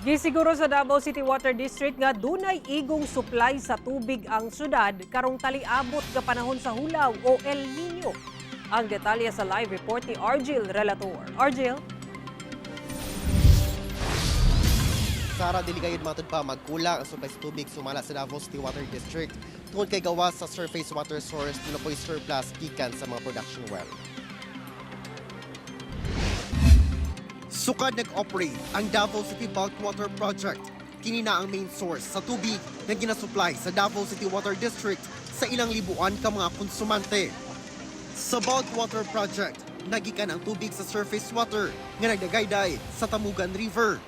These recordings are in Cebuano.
Gisiguro sa Davao City Water District nga dunay igong supply sa tubig ang syudad karong taliabot nga panahon sa hulaw o El Nino. Ang detalye sa live report ni Argil Relator. Argil? Sara, dili gayud matud pa magkulang ang supply sa tubig sumala sa Davao City Water District tungod kay gawas sa surface water source duna poy surplus gikan sa mga production well. Sukad nag-operate ang Davao City Bulk Water Project. Kini na ang main source sa tubig na ginasupply sa Davao City Water District sa ilang libuan ka mga konsumante. Sa Bulk Water Project, nagikan ang tubig sa surface water nga nagdagayday sa Tamugan River.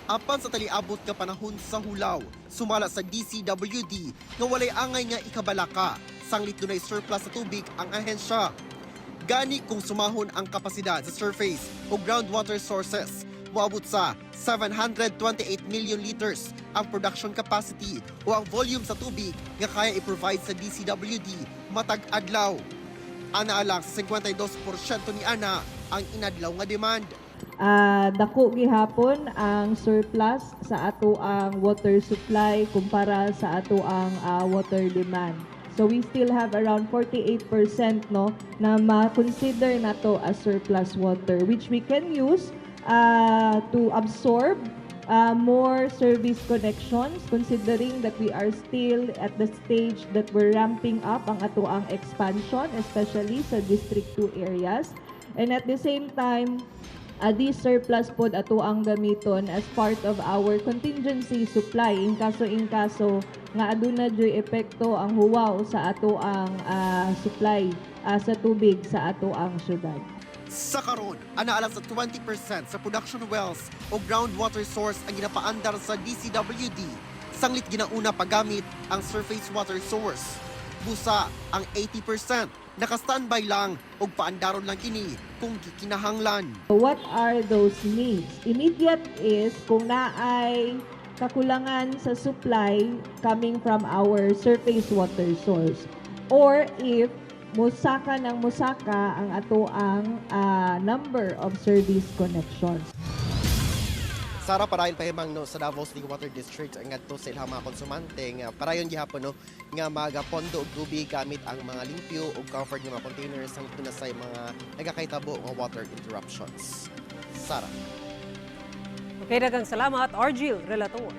Apan sa taliabot nga panahon sa hulaw, sumala sa DCWD nga walay angay nga ikabalaka, sanglit dunay surplus sa tubig ang ahensya. Gani kung sumahon ang kapasidad sa surface o groundwater sources, moabot sa 728 million liters ang production capacity o ang volume sa tubig nga kaya i-provide sa DCWD matag adlaw. Ana lang sa 52% ni ana ang inadlaw nga demand. Dako gihapon ang surplus sa ato ang water supply kumpara sa ato ang water demand. So we still have around 48%, no, na ma-consider nato as surplus water, which we can use to absorb more service connections, considering that we are still at the stage that we're ramping up ang ato ang expansion, especially sa District 2 areas. And at the same time, this surplus pod ato ang gamiton as part of our contingency supply in kaso nga aduna joy epekto ang huwaw sa ato ang supply sa tubig sa ato ang syudad. Sa karon, ana lang sa 20% sa production wells o groundwater source ang ginapaandar sa DCWD. Sanglit ginauna paggamit ang surface water source. Busa ang 80% naka-standby lang ug paandaron lang kini kung gikinahanglan. What are those needs? Immediate is kung naay kakulangan sa supply coming from our surface water source. Or if musaka ng musaka ang ato ang number of service connections. Sara, parayon pahimang, no, sa Davao City Water District ngadto sa ilang mga konsumante nga parayon gihapon, no, nga magapondo og tubig gamit ang mga limpyo ug covered nga mga containers hangtod na sa mga nagakahitabo nga water interruptions. Sara. Okay, daghang salamat, Argil Relator.